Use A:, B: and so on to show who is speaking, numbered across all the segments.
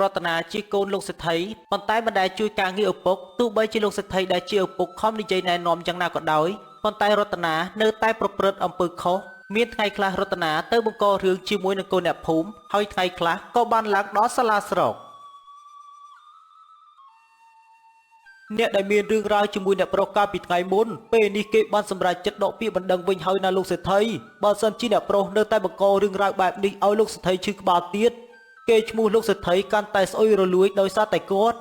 A: រតនាជាកូនលោកសេដ្ឋីប៉ុន្តែមិនដែលជួយការងារឪពុកទោះបីជាលោកសេដ្ឋីដែលជាឪពុកខំនិយាយណែនាំយ៉ាងណាក៏ដោយប៉ុន្តែរតនានៅតែប្រព្រឹត្តអំពើខុសមានថ្ងៃខ្លះរតនាទៅបង្ករឿងជាមួយនឹងកូនអ្នកភូមិហើយថ្ងៃខ្លះក៏បានឡើងដល់សាលាស្រុកអ្នកដែលមានរឿងរ៉ាវជាមួយអ្នកប្រុសកាលពីថ្ងៃមុនពេលនេះគេបានសម្រេចចិត្តដកពាក្យបណ្ដឹងវិញហើយណាលោកសេដ្ឋីបើសិនជាអ្នកប្រុសនៅតែបង្ករឿងរ៉ាវបែបនេះឲ្យលោកសេដ្ឋីឈឺក្បាលទៀតគេឈ្មោះលោកសេដ្ឋីកាន់តែស្អុយរលួយដោយសារតែគាត់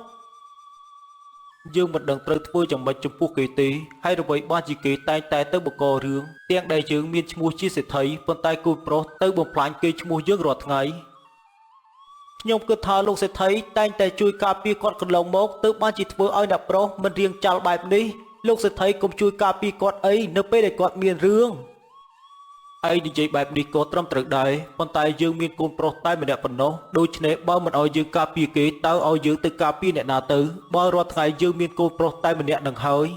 A: យើងមិនដឹងត្រូវធ្វើយ៉ាងម៉េចចំពោះគេទេហើយអ្វីបានជាគេតែងតែទៅបង្ករឿងទាំងដែលយើងមានឈ្មោះជាសេដ្ឋីប៉ុន្តែកូនប្រុសទៅបំផ្លាញគេឈ្មោះយើងរាល់ថ្ងៃខ្ញុំគិតថាលោកសេដ្ឋីតែងតែជួយការពារគាត់កន្លងមកទើបបានជាធ្វើឲ្យអ្នកប្រុសមិនរៀងចាល់បែបនេះលោកសេដ្ឋីកុំជួយការពារគាត់អីនៅពេលដែលគាត់មានរឿងឯងនិយាយបែបនេះក៏ត្រឹមត្រូវដែរប៉ុន្តែយើងមានកូនប្រុសតែម្នាក់ប៉ុណ្ណោះដូច្នេះបើមិនឲ្យយើងការពារគេតើឲ្យយើងទៅការពារអ្នកណាទៅបើរាល់ថ្ងៃយើងមានកូនប្រុសតែម្នាក់នឹងហើយ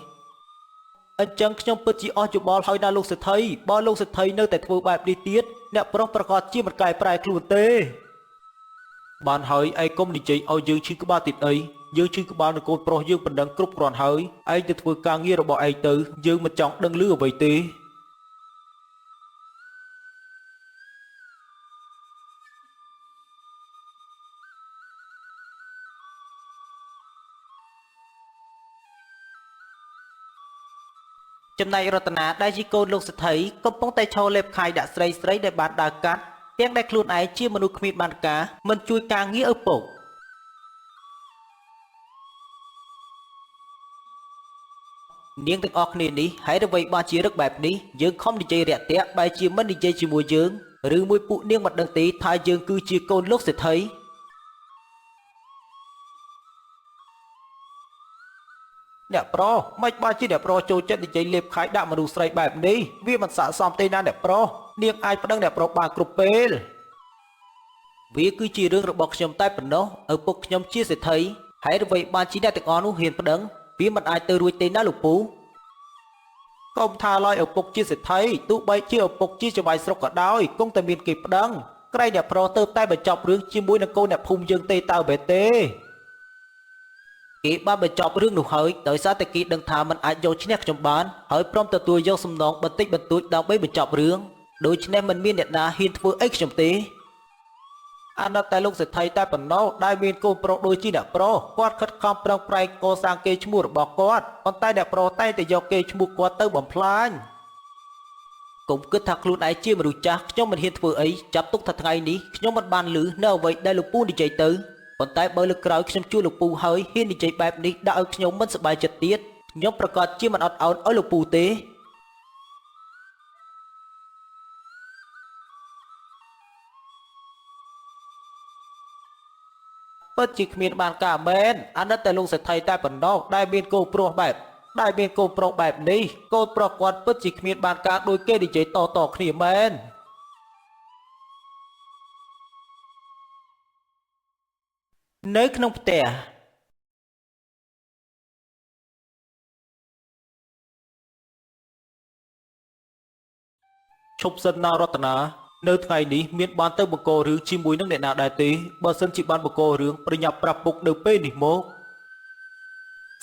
A: អញ្ចឹងខ្ញុំពិតជាអស់យោបល់ហើយណាលោកសេដ្ឋីបើលោកសេដ្ឋីនៅតែធ្វើបែបនេះទៀតអ្នកប្រុសប្រកាសជាមិនកែប្រែខ្លួនទេបានហើយឯងកុំនិយាយឲ្យយើងឈឺក្បាលទៀតអីយើងឈឺក្បាលនឹងកូនប្រុសយើងប៉ុណ្ណឹងគ្រប់គ្រាន់ហើយឯងទៅធ្វើការងាររបស់ឯងទៅយើងមិនចង់ដឹងឮអ្វីទេចំណែករតនាដែលជាកូនលោកសេដ្ឋីកំពុងតែឈរលេបខាយដាក់ស្រីស្រីដែលបានដើរកាត់ទាំងដែលខ្លួនឯងជាមនុស្សគ្មានបានការមិនជួយការងារឪពុកនាងទាំងអស់គ្នានេះហើយអ្វីបានជារឹកបែបនេះយើងខំនិយាយរាក់ទាក់បែរជាមិននិយាយជាមួយយើងឬមួយពួកនាងមិនដឹងទេថាយើងគឺជាកូនលោកសេដ្ឋីអ្នកប្រុសមិនបានជាអ្នកប្រុសចូលចិត្តនិយាយលេបខាយដាក់មនុស្សស្រីបែបនេះវាមិនស័ក្តិសមទេណាអ្នកប្រុសនាងអាចប្តឹងអ្នកប្រុសបានគ្រប់ពេលវាគឺជារឿងរបស់ខ្ញុំតែប៉ុណ្ណោះឪពុកខ្ញុំជាសេដ្ឋីហើយអ្វីបានជាអ្នកទាំងអស់នោះហ៊ានប្តឹងវាមិនអាចទៅរួចទេណាលោកពូកុំថាឡើយឪពុកជាសេដ្ឋីទោះបីជាឪពុកជាចៅហ្វាយស្រុកក៏ដោយគង់តែមានគេប្តឹងក្រែងអ្នកប្រុសទៅតែបញ្ចប់រឿងជាមួយនឹងកូនអ្នកភូមិយើងទេតើបែទេគេបានបញ្ចប់រឿងនោះហើយដោយសារតែគេដឹងថាมันអាចយកឈ្នះខ្ញុំបានហើយព្រមទទួលយកសំណងបន្តិចបន្តួចដើម្បីបញ្ចប់រឿងដូច្នេះមិនមានអ្នកណាហ៊ានធ្វើអីខ្ញុំទេអាណិតតែលោកសេដ្ឋីតែប៉ុណ្ណោះដែលមានកូនប្រុសដូចជាអ្នកប្រុសគាត់ខិតខំប្រឹងប្រែងកសាងកេរ្តិ៍ឈ្មោះរបស់គាត់ប៉ុន្តែអ្នកប្រុសតែងតែយកកេរ្តិ៍ឈ្មោះគាត់ទៅបំផ្លាញកុំគិតថាខ្លួនឯងជាមនុស្សចាស់ខ្ញុំមិនហ៊ានធ្វើអីចាប់ទុកថាថ្ងៃនេះខ្ញុំមិនបានឮនៅអ្វីដែលលោកពូនិយាយទៅប៉ុន្តែបើលើកក្រោយខ្ញុំជួបលោកពូហើយហ៊ាននិយាយបែបនេះដាក់ឲ្យខ្ញុំមិនសប្បាយចិត្តទៀតខ្ញុំប្រកាសជាមិនអត់ឱនឲ្យលោកពូទេពិតជាគ្មានបានការមែនអាណិតតែលោកសេដ្ឋីតែប៉ុណ្ណោះដែលមានកូនប្រុសបែបដែលមានកូនប្រុសបែបនេះកូនប្រុសគាត់ពិតជាគ្មានបានការដូចគេនិយាយតៗគ្នាមែននៅក្នុងផ្ទះឈប់សិនណារតនានៅថ្ងៃនេះមានបានទៅបង្ករឿងជាមួយនឹងអ្នកណាដែរទេបើសិនជាបានបង្ករឿងប្រញាប់ប្រាប់ពុកនៅពេលនេះមក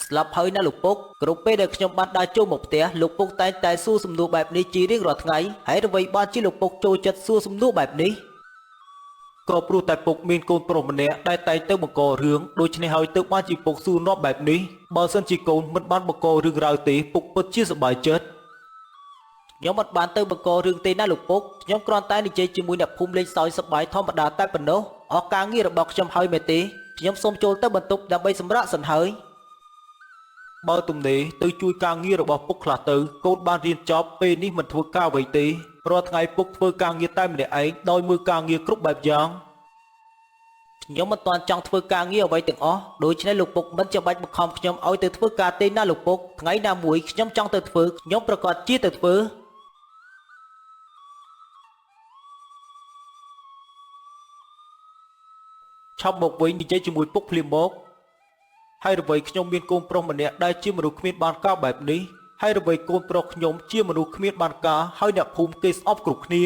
A: ស្លាប់ហើយណាលោកពុកគ្រប់ពេលដែលខ្ញុំបានដើរចូលមកផ្ទះលោកពុកតែងតែសួរសំណួរបែបនេះជារៀងរាល់ថ្ងៃហើយអ្វីបានជាលោកពុកចូលចិត្តសួរសំណួរបែបនេះក៏ព្រោះតែពុកមានកូនប្រុសម្នាក់ដែលតែងទៅបង្ករឿងដូច្នេះហើយទើបបានជាពុកសួរនាំបែបនេះបើសិនជាកូនមិនបានបង្ករឿងរ៉ាវទេពុកពិតជាសប្បាយចិត្តខ្ញុំមិនបានទៅបង្ករឿងទេណាលោកពុកខ្ញុំគ្រាន់តែនិយាយជាមួយអ្នកភូមិលេងសើចសប្បាយធម្មតាតែប៉ុណ្ណោះអស់ការងាររបស់ខ្ញុំហើយមែនទេខ្ញុំសូមចូលទៅបន្ទប់ដើម្បីសម្រាកសិនហើយបើទំនេរទៅជួយការងាររបស់ពុកខ្លះទៅកូនបានរៀនចប់ពេលនេះមិនធ្វើការអ្វីទេរាល់ថ្ងៃពុកធ្វើការងារតែម្នាក់ឯងដោយមើលការងារគ្រប់បែបយ៉ាងខ្ញុំមិនទាន់ចង់ធ្វើការងារអ្វីទាំងអស់ដូច្នេះលោកពុកមិនចាំបាច់បង្ខំខ្ញុំឲ្យទៅធ្វើការទេណាលោកពុកថ្ងៃណាមួយខ្ញុំចង់ទៅធ្វើខ្ញុំប្រកាសជាទៅធ្វើឆាប់មកវិញនិយាយជាមួយពុកភ្លាមមកហើយអ្វីខ្ញុំមានកូនប្រុសម្នាក់ដែលជាមនុស្សគ្មានបានការបែបនេះហើយអ្វីកូនប្រុសខ្ញុំជាមនុស្សគ្មានបានការហើយអ្នកភូមិគេស្អប់គ្រប់គ្នា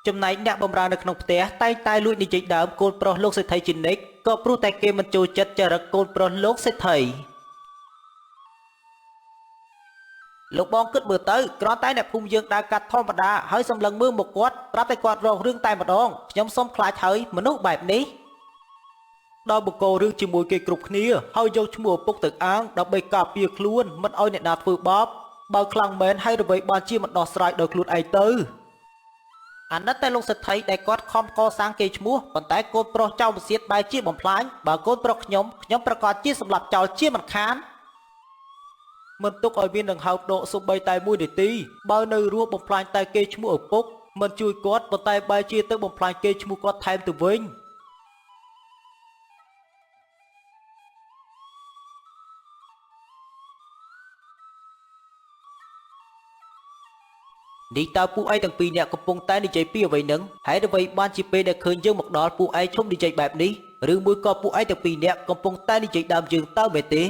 A: ចំណែកអ្នកបម្រើនៅក្នុងផ្ទះតែងតែលួចនិយាយដើមកូនប្រុសលោកសេដ្ឋីជានិច្ចក៏ព្រោះតែគេមិនចូលចិត្តចរិតកូនប្រុសលោកសេដ្ឋីលោកបងគិតមើលទៅគ្រាន់តែអ្នកភូមិយើងដើរកាត់ធម្មតាហើយសម្លឹងមើលមកគាត់ប្រាប់តែគាត់រករឿងតែម្ដងខ្ញុំសុំខ្លាចហើយមនុស្សបែបនេះដល់បកករឿងជាមួយគេគ្រប់គ្នាហើយយកឈ្មោះឪពុកទៅអាងដើម្បីការពារខ្លួនមិនឲ្យអ្នកណាធ្វើបាបបើខ្លាំងមែនហើយអ្វីបានជាមិនដោះស្រាយដោយខ្លួនឯងទៅអាណិតតែលោកសេដ្ឋីដែលគាត់ខំកសាងគេឈ្មោះប៉ុន្តែកូនប្រុសចៅវិសៀតបែរជាបំផ្លាញបើកូនប្រុសខ្ញុំខ្ញុំប្រកាសជាសម្លាប់ចោលជាមិនខានមិនទុកឲ្យមានដង្ហើមដកសូម្បីតែមួយនាទីបើនៅរស់បំផ្លាញតែគេឈ្មោះឪពុកមិនជួយគាត់ប៉ុន្តែបែរជាទៅបំផ្លាញគេឈ្មោះគាត់ថែមទៅវិញនេះតើពួកឯងទាំងពីរអ្នកកំពុងតែនិយាយពីអ្វីនឹងហេតុអ្វីបានជាពេលដែលឃើញយើងមកដល់ពួកឯងឈប់និយាយបែបនេះឬមួយក៏ពួកឯងទាំងពីរអ្នកកំពុងតែនិយាយដើមយើងតើមែនទេ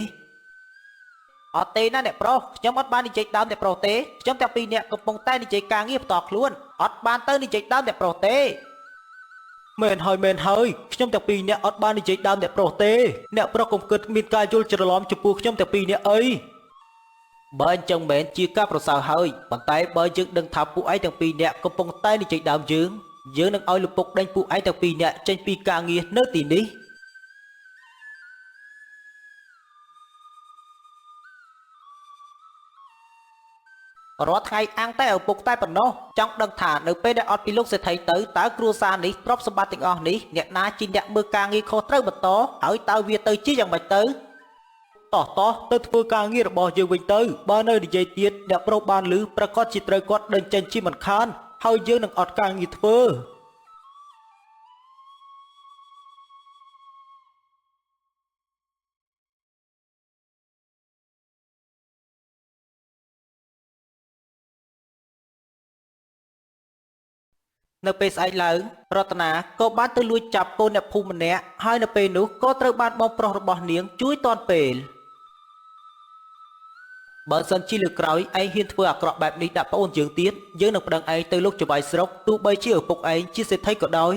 A: អត់ទេណាអ្នកប្រុសខ្ញុំអត់បាននិយាយដើមអ្នកប្រុសទេខ្ញុំទាំងពីរអ្នកកំពុងតែនិយាយការងារផ្ទាល់ខ្លួនអត់បានទៅនិយាយដើមអ្នកប្រុសទេមែនហើយមែនហើយខ្ញុំទាំងពីរអ្នកអត់បាននិយាយដើមអ្នកប្រុសទេអ្នកប្រុសកុំគិតមានការយល់ច្រឡំចំពោះខ្ញុំទាំងពីរអ្នកអីបើអញ្ចឹងមែនជាការប្រសើរហើយប៉ុន្តែបើយើងដឹងថាពួកឯងទាំងពីរអ្នកកំពុងតែនិយាយដើមយើងយើងនឹងឲ្យលោកពុកដេញពួកឯងទាំងពីរអ្នកចេញពីការងារនៅទីនេះរាល់ថ្ងៃអាំងតែឪពុកតែប៉ុណ្ណោះចង់ដឹងថានៅពេលដែលអត់ពីលោកសេដ្ឋីទៅតើគ្រួសារនេះទ្រព្យសម្បត្តិទាំងអស់នេះអ្នកណាជាអ្នកមើលការងារខុសត្រូវបន្តហើយតើវាទៅជាយ៉ាងម៉េចទៅតោះតោះទៅធ្វើការងាររបស់យើងវិញទៅបើនៅនិយាយទៀតអ្នកប្រុសបានឮប្រកាសជាត្រូវគាត់ដេញចេញជាមិនខានហើយយើងនឹងអត់ការងារធ្វើនៅពេលស្អែកឡើងរតនាក៏បានទៅលួចចាប់កូនអ្នកភូមិម្នាក់ហើយនៅពេលនោះក៏ត្រូវបានបងប្រុសរបស់នាងជួយទាន់ពេលបើសិនជាលើក្រោយឯងហ៊ានធ្វើអាក្រក់បែបនេះដាក់ប្អូនយើងទៀតយើងនឹងប្តឹងឯងទៅលោកចៅហ្វាយស្រុកទោះបីជាឪពុកឯងជាសេដ្ឋីក៏ដោយ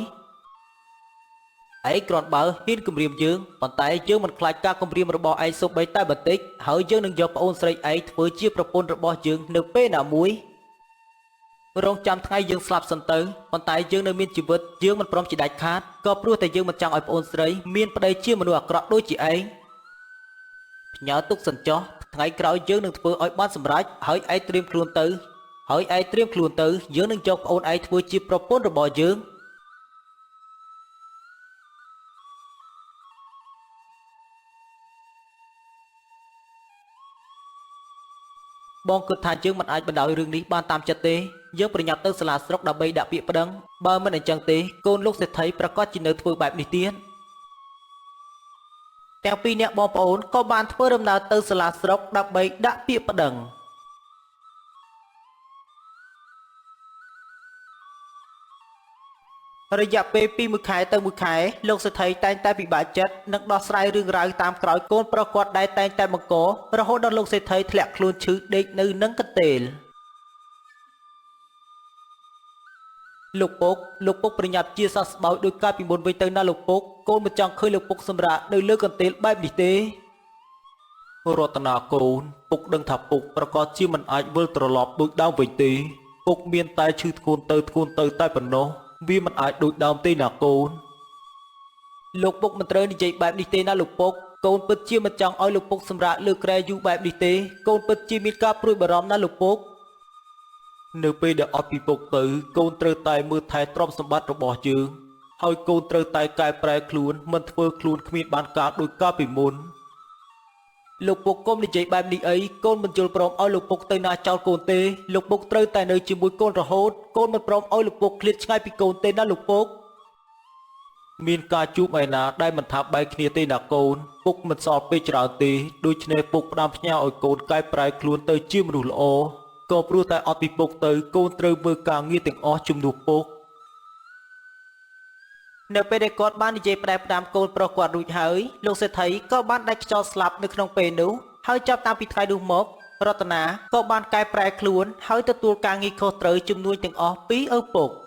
A: ឯងគ្រាន់បើហ៊ានគំរាមយើងប៉ុន្តែយើងមិនខ្លាចការគំរាមរបស់ឯងសូម្បីតែបន្តិចហើយយើងនឹងយកប្អូនស្រីឯងធ្វើជាប្រពន្ធរបស់យើងនៅពេលណាមួយរងចាំថ្ងៃយើងស្លាប់សិនទៅប៉ុន្តែយើងនៅមានជីវិតយើងមិនព្រមជាដាច់ខាតក៏ព្រោះតែយើងមិនចង់ឲ្យប្អូនស្រីមានប្តីជាមនុស្សអាក្រក់ដូចជាឯងផ្ញើទុកសិនចុះថ្ងៃក្រោយយើងនឹងធ្វើឲ្យបានសម្រេចហើយឯងត្រៀមខ្លួនទៅហើយឯងត្រៀមខ្លួនទៅយើងនឹងយកប្អូនឯងធ្វើជាប្រពន្ធរបស់យើងបងគិតថាយើងមិនអាចបណ្ដោយរឿងនេះបានតាមចិត្តទេយើងប្រញាប់ទៅសាលាស្រុកដើម្បីដាក់ពាក្យប្តឹងបើមិនអញ្ចឹងទេកូនលោកសេដ្ឋីប្រកាសជានៅធ្វើបែបនេះទៀតទាំងពីរអ្នកបងប្អូនក៏បានធ្វើដំណើរទៅសាលាស្រុកដើម្បីដាក់ពាក្យប្តឹងរយៈពេលពីមួយខែទៅមួយខែលោកសេដ្ឋីតែងតែពិបាកចិត្តនិងដោះស្រាយរឿងរ៉ាវតាមក្រោយកូនប្រុសគាត់ដែលតែងតែបង្ករហូតដល់លោកសេដ្ឋីធ្លាក់ខ្លួនឈឺដេកនៅនឹងកន្ទេលលោកពុកលោកពុកប្រញាប់ជាសះស្បើយដោយកាលពីមុនវិញទៅណាលោកពុកកូនមិនចង់ឃើញលោកពុកសម្រាកនៅលើកន្ទេលបែបនេះទេរតនាកូនពុកដឹងថាពុកប្រកាសជាមិនអាចវិលត្រឡប់ដូចដើមវិញទេពុកមានតែឈឺធ្ងន់ទៅធ្ងន់ទៅតែប៉ុណ្ណោះវាមិនអាចដូចដើមទេណាកូនលោកពុកមិនត្រូវនិយាយបែបនេះទេណាលោកពុកកូនពិតជាមិនចង់ឲ្យលោកពុកសម្រាកលើគ្រែយូរបែបនេះទេកូនពិតជាមានការព្រួយបារម្ភណាលោកពុកនៅពេលដែលអត់ពីពុកទៅកូនត្រូវតែមើលថែទ្រព្យសម្បត្តិរបស់យើងហើយកូនត្រូវតែកែប្រែខ្លួនមិនធ្វើខ្លួនគ្មានបានការដូចកាលពីមុនលោកពុកកុំនិយាយបែបនេះអីកូនមិនយល់ព្រមឲ្យលោកពុកទៅណាចោលកូនទេលោកពុកត្រូវតែនៅជាមួយកូនរហូតកូនមិនព្រមឲ្យលោកពុកឃ្លាតឆ្ងាយពីកូនទេណាលោកពុកមានការជួបឯណាដែលមិនថាបែកគ្នាទេណាកូនពុកមិនសល់ពេលច្រើនទេដូច្នេះពុកផ្ដាំផ្ញើឲ្យកូនកែប្រែខ្លួនទៅជាមនុស្សល្អក៏ព្រោះតែអត់ពីពុកទៅកូនត្រូវមើលការងារទាំងអស់ជំនួសពុកនៅពេលដែលគាត់បាននិយាយផ្ដែផ្ដាំកូនប្រុសគាត់រួចហើយលោកសេដ្ឋីក៏បានដាច់ខ្យល់ស្លាប់នៅក្នុងពេលនោះហើយចាប់តាំងពីថ្ងៃនោះមករតនាក៏បានកែប្រែខ្លួនហើយទទួលការងារខុសត្រូវជំនួញទាំងអស់ពីឪពុក។